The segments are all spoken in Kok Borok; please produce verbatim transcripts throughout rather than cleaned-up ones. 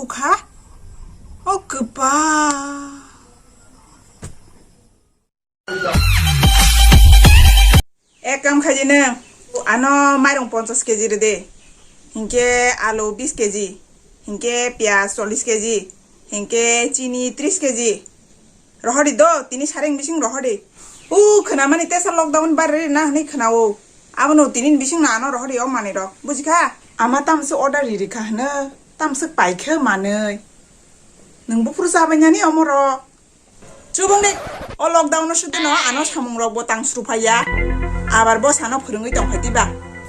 Kha? O kwpa. Ek kam khaidi nwng, ano mairung ponchas keji rwdi, hinkhe alu bis keji, hinkhe piyaj chollish keji, hinkhe chini tris keji. Rohori do, tini sareng bising rohori. U khwnamani tesa lockdown bar rina hwnwi khwnao. Abono tini bising na ano rohori o manwi rok. Bujikha? Ama tamse order riri kha hwno, tamse paikhe manwi. Nwng buphuru chabainani omoro. Chubungni o lockdown no sudino ano samung rok bo tang sru phaiya. Abar bo sano phwrwngwi tong phai tiba.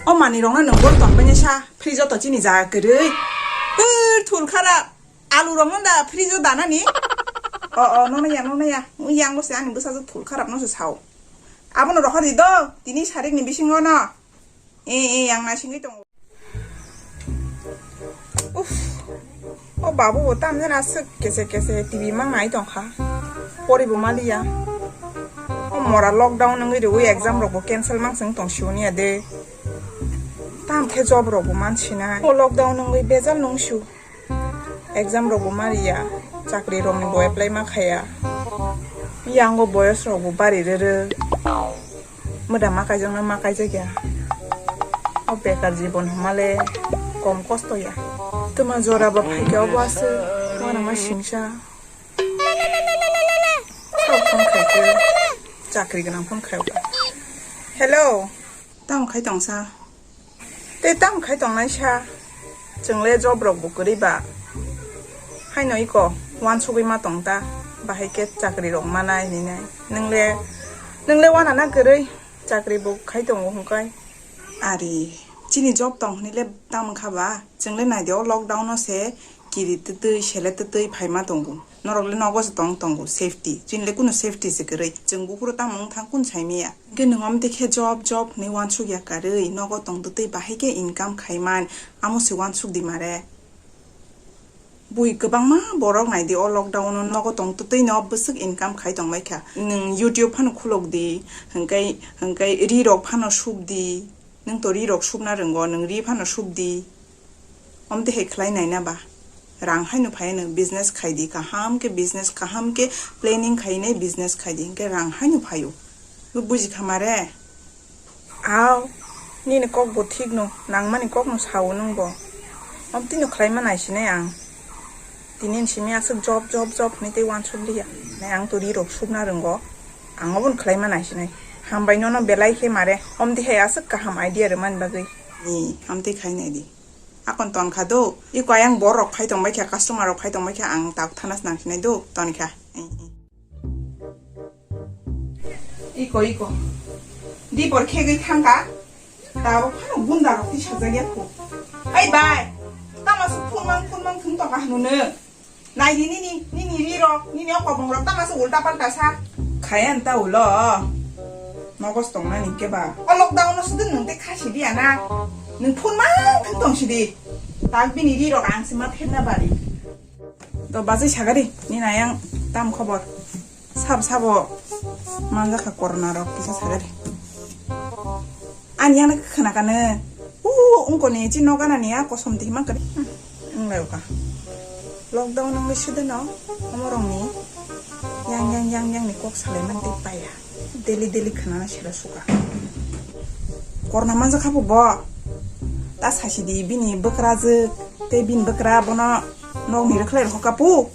O manwi rokno nwng bor tong bani sa, fridge o to chini jaga kwrwi. Pur thul khara. Alu rok no da fridge o danani. O, o, nono ya, nono ya. Ui, yang bo se ani bwsa thul kharap no se sao. Abono rohor di do, tini sarik ni bisingo no. E, e, yang na singwi tongo. Uff. O babu bo tam jana aswk kese kese T V mang nai tong kha. Pori bo maliya. O mora lockdown wngwi rwi exam rok bo cancel mang sing tong siwni ya de. Tam khe job rok bo man sinai. O lockdown wngwi bejal nung siu. Exam rok bo ma riya, chakri rok ni bo apply ma khaya. Yang o boyos rok bo bari rere. Mwda ma kaijak na ma kaijak ya. O bekar jibon hwnma le kom kosto ya. Tuma jora ba phai khe obo aswk, wana ma singsa. Sok phone khai khe, chakri gwnang phone khai khe. Hello. Tamo khai tongsa? Tei tamo khai tongnai sa? Chwng le job rok bo kwrwi ba. Haino iko uansugwi ma tong ta, bahai khe chakri rok manai hinwi. Nwng le, nwng le wana na kwrwi, chakri bo khai tongo hwnkhai. Ari, chini job tong hwnwi le tamo kha ba? Chwng le nai de o lockdown no se kiri twtwi, sele twtwi phai ma tongo. Norok le nogo se tong tongo, safety. Chini le kunu safety se kwrwi. Chwng buphuru tamo wng thang kunu sai maya. Hwnkhe nwng om twi khe job, job hwnwi uansuk ya karwi, nogo tong twtwi bahai khe income khai man, amo se uansuk di mare. Bui kwbangma borok nai di o lockdown o nogo tong twtwi no bwswk income khai tong bai kha. Nwng YouTube phano khulok di, hwnkhe, hwnkhe ri rok phano sub di. Nwng to ri rok subna rwngo, nwng ri phano sub di. Om twi hai khlai nai na ba? Rang haino phai nwng business khai di, kaham khe business, kaham khe planning khai nai business khai di, hwnkhe rang haino phaio. Bo buji kha mare? Aw, nini kok bo thik no, nangmani kok no sao nwng bo. Om twi no khlai ma nai sinai ang. Tini ni simi aswk job, job, job hwnwi tei uansuk liya. Nai ang to ri rok subna rwngo. Ang obo no khlai ma nai sinai. Hambai nono belai khe mare. Om twi hai aswk kaham idea rwmani bagwi. Ni, am twi khai nai di. Akon ton kha do, iko ayang borok phai tong bai kha, customer rok phai tong bai kha, ang tabuk thana se nang sinai do, ton kha. Iko, iko. Di bor khegwi thang kha, tabuk phano gunda rok twi sajak ya kho. Ai bai, tamo se phun mang, phun mang thung tong kha hwnwi nw. Nai di nini, nini ri rok, nini o kobong rok tamo se ulta palta sa. Khayan ta ulo. Nogos tong nani hwnkhe ba. O lockdown no sudin nwng tei kha sidi ya na. Nwng phone ma thang tong sidi. Tak bini ri rok ang se ma pherna bari. To bajai sagari, nini ayang tam khobor. Sab sabo manjakha corona rok kisa sagari. Ani yang khana kane. U ungko ni chi noga nani a kosom ti hima kare. Wnglai ka. Lockdown wngwi sudeno omorokni yang, yang, yang, yang ni kok salai man tei paya. Daily, daily khwnana sero suka. Korna manjak kha bo bo. Ta sasi di bini bwkrajwk tei bini bwkra bono nokni rwkhlai rokha pu.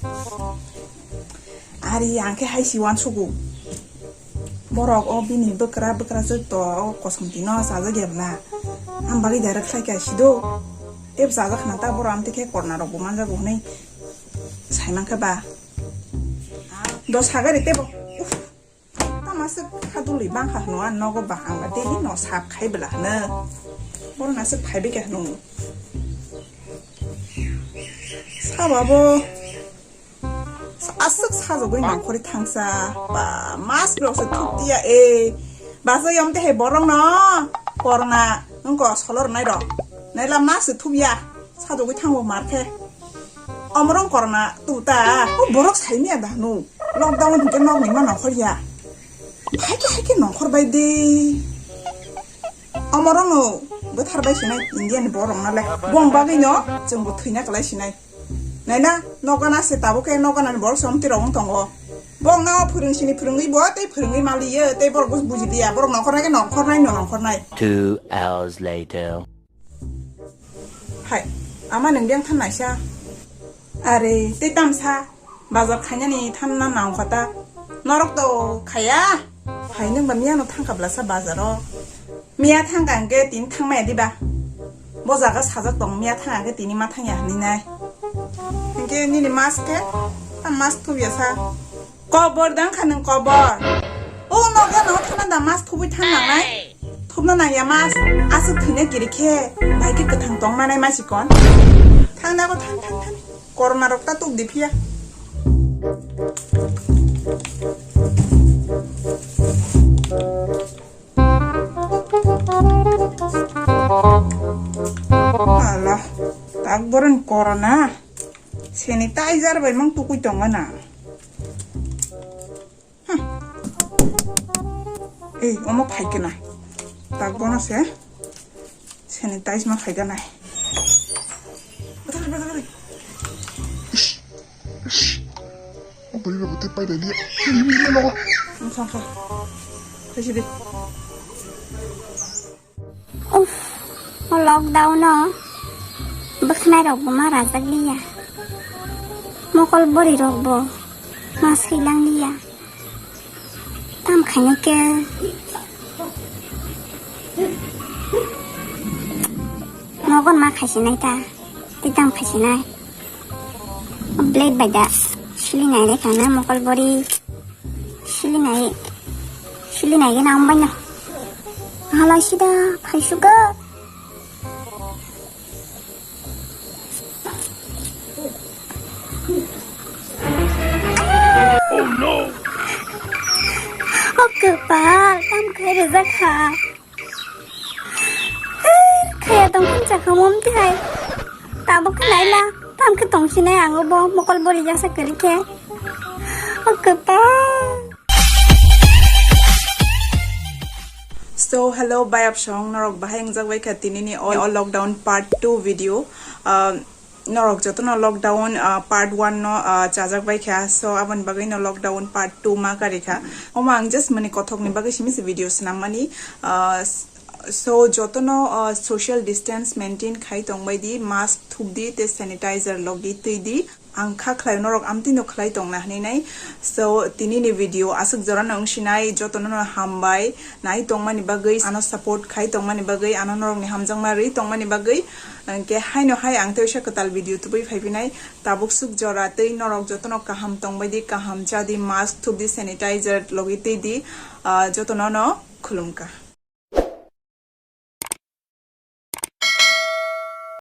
Ari ang khe hai si uansugo. Borok o bini bwkra, bwkrajwk to o kosom tino chajak ya bla. Ang bagwi direct khlai kha si do. Tei bwsa jak khna ta borok amtwi khe korna rok bo manjago hwnwi sai mankha ba. Do sagari tei bo. Uff. Tama se khadulwi bangkha hwno ang nogo ba ang ba daily no sap khai bwla hwno. Borok na se phaibai kha hwno. Saba bo. Aswk sajagwi nongkhorwi thangsa. Ba, mas rok se thuptiya, e. Basa yom te he borok no. Korna, wngko solo rwnai rok. Naila mas se thupya. Sajagwi thango mar khe. Omorong korna tuta. O borok saimya da hwno. Lockdown hinkhe nokni ma nongkhorya. Haikhe, haikhe nongkhor bai de. Omorong no bwthar bai sinai India ni borok no le. Bong bagwi no chwng bo thwina kwlai sinai. Naina, nokgana se tabuk khe nokgana ni borok somti rok wng tongo. Borok no phwrwng sini phwrwngwi bo tei phwrwngwi maliyo tei borok bo buji liya. Borok nongkhornai khe nongkhornai no nongkhornai. Two hours later. Hai, ama nwng biyang than naisa. Are, tei tamsa. Bazar khainani thanna nangkha ta. Norok to khaya. Hai nwng ba miya no thangkha blasa bazar o. Miya thangkha hwnkhe tini thangmaya diba. Bo jaga sajak tong miya thangkha hwnkhe tini ma thangya hinwi nai. Hwnkhe nini mask khe ta mask thubya sa. Kobor dang kha nwng kobor. O nogo no thana da mask thubui thang nangnai. Thubna nangya mask. Aswk thwina kiri khe. Bai khe kwthang tong manai ma chikon. Thang nago thang thang thang. Corona rok ta tuk di phiya. Alah, tak boron corona. Sanitizer bai mang tukui tongo na. Hmm. Ei, omo phaikhe na. Tak bono se sanitize ma khaikhe nai. Batali, batali, batali. Ish, ish. O bari ba bate pai dai dia. Ini, ini, ini, ini. Ang sangkha. Khaisi di. Uff, o lockdown o bwkhwnai rok bo ma rajak liya. Mokol bwrwi rok bo ma swilang liya. Tam khaina khe nogon ma khaisinai ta, tei tam khaisinai. Blade bai da silinai le kana mokol bwrwi. Silinai, silinai gana ambai na. Halai sida, phai suga. Oh no! O kwpal, tam khai rwjak kha. Khaya tong phun chakha mom tihai. Tabuk khe naila, tam khe tongsinai ang bo mokol bori jasa kwrwi khe. O kwpal. So, hello, bayap song, norok bahai wngjak bai kha tinini o, o lockdown part two video. Ah, norok jotono lockdown, ah, part one no, ah, chajak bai kha, so aboni bagwi no lockdown part two ma kari kha. Omo ang just mani kothok ni bagwi simi se video swnam mani. Ah, s-, so jotono, ah, social distance maintain khai tong bai di, mask thuk di, tei sanitizer logi twi di. Ang kha khlai norok amtwi no khlai tong na hinwi nai. So, tini ni video aswk jora no wng sinai, jotono no hambai, nai tong mani bagwi, ano support khai tong mani bagwi, ano norok ni hamjakma rwi tong mani bagwi. Hwnkhe haino hai ang teisa kwtal video tubui phai phinai. Tabuk swk jora tei norok jotono kaham tong bai di, kaham cha di, mask thuk di, sanitizer logi twi di, ah, jotono no khulum kha.